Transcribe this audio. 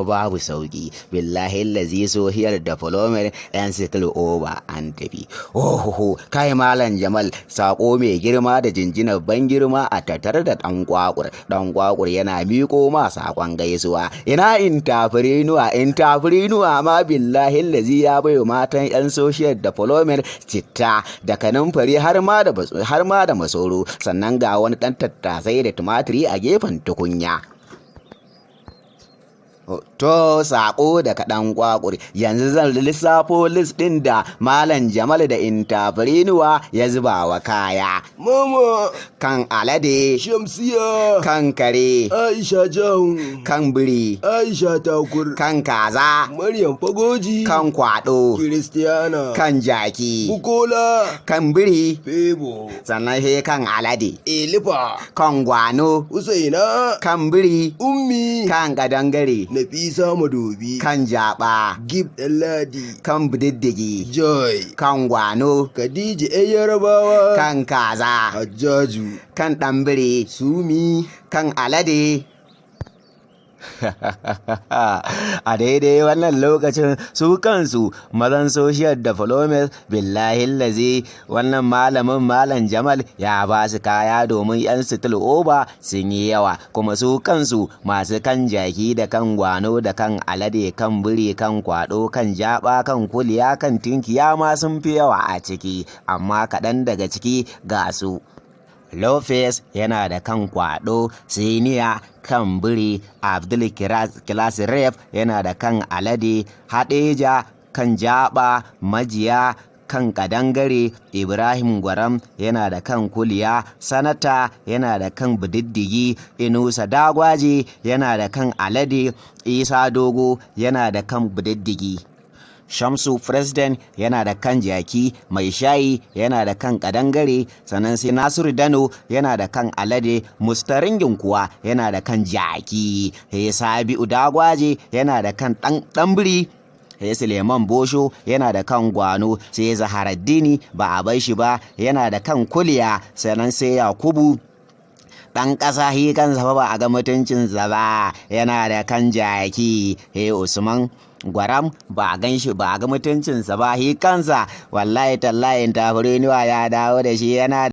fa babu sauki. Billahi lazi, social development yan spill over an tafi. Ohoho, kai Malam Jamal, sako mai girma da jinjinar ban girma a tattare da dan kwakur. Dan kwakur yana miko ma sakon gaisuwa. Ina entrepreneur? Entrepreneur ma, billahi lazi, ya bai matan yan social development citta da kanumfari har ma da masoro. Sannan ga wani dan tattasai da tumatiri a gefen tukunya. To, saƙo da kaɗan kwakur. Yanzu zan lissafo list ɗin da Malam Jamal da entrepreneur ya zuba wa kaya. Mama. Kan alade. Shamsiya. Kan kare. Aisha Jahun. Kan biri. Aisha Takur. Kan kaza. Maryam Fagoji. Kan kwado. Kiristiyana. Kan jaki. Bukola. Kan biri. Febo. Sannan sai kan alade. Elifa. Kan gwano. Usaina. Kan biri. Ummi. Kan kadangare. Nafisa Madobi. Kan jaba. Gib Ɗanladi. Kan bididdigi. Joy. Kan gwano. Khadija ‘yan Yarabawa. Kan kaza. Hajjaju. Kan ɗan biri. Sumi. Kan alade. A daidai wannan lokacin, su kansu mazan social development, billahi lazi, wannan malamin, Malam Jamal, ya ba su kaya domin yan spill over sun yi yawa. Kuma su kansu masu kan jaki da kan gwano da kan alade, kan biri, kan kwado, kan jaba, kan kuliya, kan tinkiya ma sun fi yawa a ciki. Amma kaɗan daga ciki ga su: Lopez yana da kan kwado, Siniya kan biri, Abdul Class Rep yana da kan alade, Hadeja kan jaba, Majiya kan kadangare, Ibrahim Gwaram yana da kan kuliya, Sanata yana da kan bididdigi, Inusa Dagwaje yana da kan alade, Isa Dogo yana da kan bididdigi. Shamsu President yana da kan jaki, Mai Shayi yana da kan kadangare, sannan sai Nasiru Dano yana da kan alade, Mustaringin kuwa yana da kan jaki, sai Sabi'u Dagwaje yana da kan ɗan biri, sai Suleiman Bosho yana da kan gwano, sai Zaharaddini ba a bai shi ba, yana da kan kuliya, sannan sai Yakubu ɗan ƙasa, hi kansa fa ba a ga mutuncinsa ba, yana da kan jaki, he Usman Gwaram ba a gan shi ba, a ga mutuncinsa ba, hi kansa wallahi tallahi entrepreneur ya dawo da shi yana